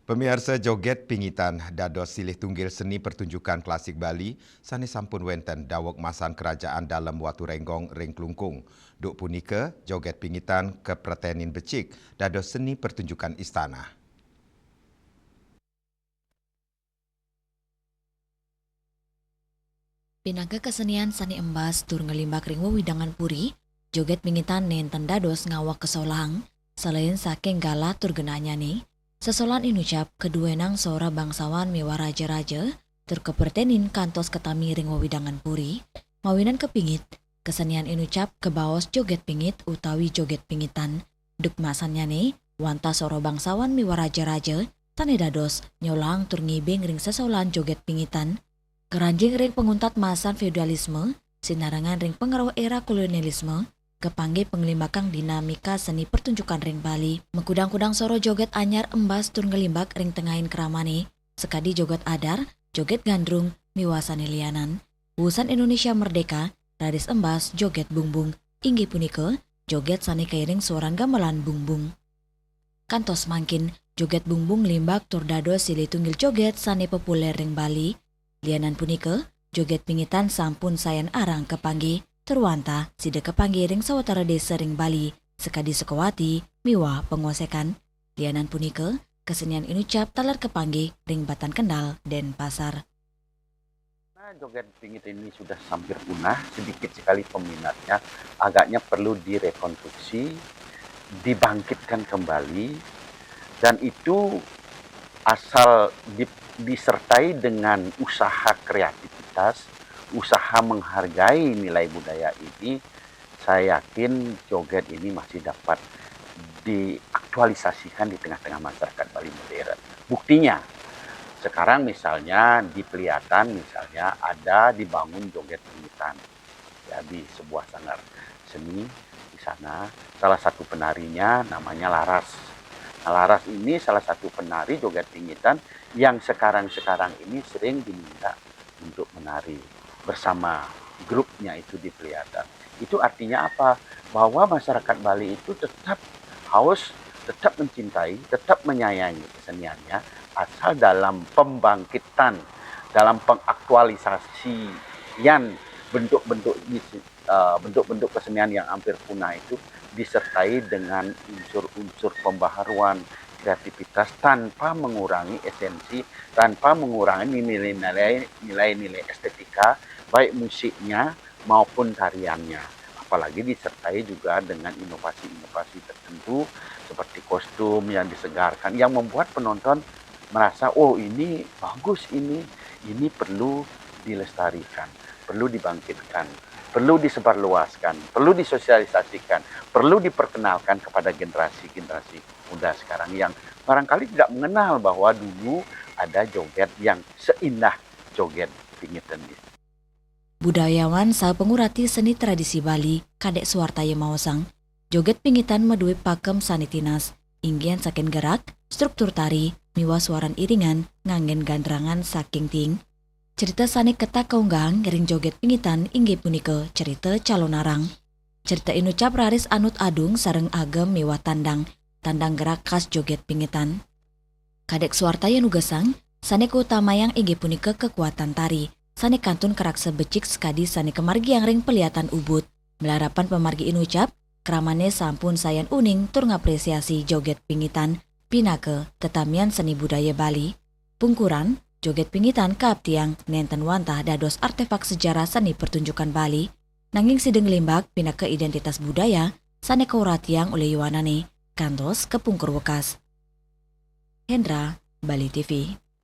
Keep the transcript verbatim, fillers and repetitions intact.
Pamiarsa, joget pingitan dados silih tunggil seni pertunjukan klasik Bali sane sampun wenten daweg masan Kerajaan Dalem Waturenggong ring Klungkung. Duk punika, joget pingitan kapretenin becik dados seni pertunjukan istana. Pinaka kesenian sane embas tur nglimbak ring wewidangan puri, joget pingitan nenten dados ngawak kasolahang, selain saking galah tur genahnyane, sesolahan inucap kaduenang sora bangsawan miwah raja-raja, tur kapretenin kantos katami ring wewidangan puri, mawinan kapingit, kesenian inucap kabaos joget pingit utawi joget pingitan. Duk masannyane, wantah sora bangsawan miwah raja-raja, sane dados nyolahang tur ngibing ring sesolahan joget pingitan, karanjing ring panguntat masan feodalisme, sinarengan ring pangrauh era kolonialisme, kapanggih panglimbakang dinamika seni pertunjukan ring Bali. Makudang-kudang sora joget anyar embas tur nglimbak ring tengahing kramane, sakadi joget adar, joget gandrung, miwah sane lianan. Wusan Indonesia merdeka, raris embas joget bungbung, inggih punika joget sane kairing swaran gamelan bungbung. Kantos mangkin, joget bungbung nglimbak tur dados silih tunggil joget sane populer ring Bali. Lianan punika, joget pingitan sampun sayan arang kapanggih, tur wantah sida kapanggih ring sawatara desa ring Bali, sakadi Sukawati miwah Pangosekan. Lianan punika, kesenian inucap taler kapanggih ring Batan Kendal, Denpasar. Nah, joget pingit ini sudah hampir punah, sedikit sekali peminatnya, agaknya perlu direkonstruksi, dibangkitkan kembali, dan itu asal di-, disertai dengan usaha kreativitas, usaha menghargai nilai budaya ini, saya yakin joget ini masih dapat diaktualisasikan di tengah-tengah masyarakat Bali modern. Buktinya, sekarang misalnya di Peliatan misalnya ada dibangun joget pingitan, ya, di sebuah sanggar seni di sana. Salah satu penarinya namanya Laras. Nah, Laras ini salah satu penari joget pingitan yang sekarang-sekarang ini sering diminta untuk menari bersama grupnya itu di Peliatan. Itu artinya apa? Bahwa masyarakat Bali itu tetap haus, tetap mencintai, tetap menyayangi keseniannya, asal dalam pembangkitan, dalam pengaktualisasian bentuk-bentuk di-, eh, bentuk-bentuk kesenian yang hampir punah itu disertai dengan unsur-unsur pembaharuan, kreativitas tanpa mengurangi esensi, tanpa mengurangi nilai-nilai, nilai-nilai estetika, baik musiknya maupun tariannya. Apalagi disertai juga dengan inovasi-inovasi tertentu seperti kostum yang disegarkan, yang membuat penonton merasa, "Oh, ini bagus ini, ini perlu dilestarikan, perlu dibangkitkan, perlu disebarluaskan, perlu disosialisasikan, perlu diperkenalkan kepada generasi-generasi muda sekarang yang barangkali tidak mengenal bahwa dulu ada joget yang seindah joget pingitan itu." Budayawan saha pangurati seni tradisi Bali, Kadek Suartaya maosang, joget pingitan madue pakem sane tinas, inggihan saking gerak, struktur tari, miwah swaran iringan nganggen gandrangan saking tiing. Cerita sane ketah kaunggahang ring joget pingitan inggih punika cerita Calonarang. Cerita inucap raris anut adung sareng agem miwah tandang, tandang gerak khas joget pingitan. Kadek Suartaya nugesang, sane kautamayang inggih punika kakuatan tari, sane kantun karaksa becik sakadi sane kamargiang ring Peliatan Ubud. Malarapan pamargi inucap, kramane sampun sayan uning tur ngapresiasi joget pingitan, pinaka tetamian seni budaya Bali. Pungkuran, joget pingitan kaaptiang nenten wantah dados artefak sejarah seni pertunjukan Bali, nanging sida nglimbak pinaka identitas budaya sane kauratiang olih yuanane kantos kapungkur wekas. Hendra, Bali T V.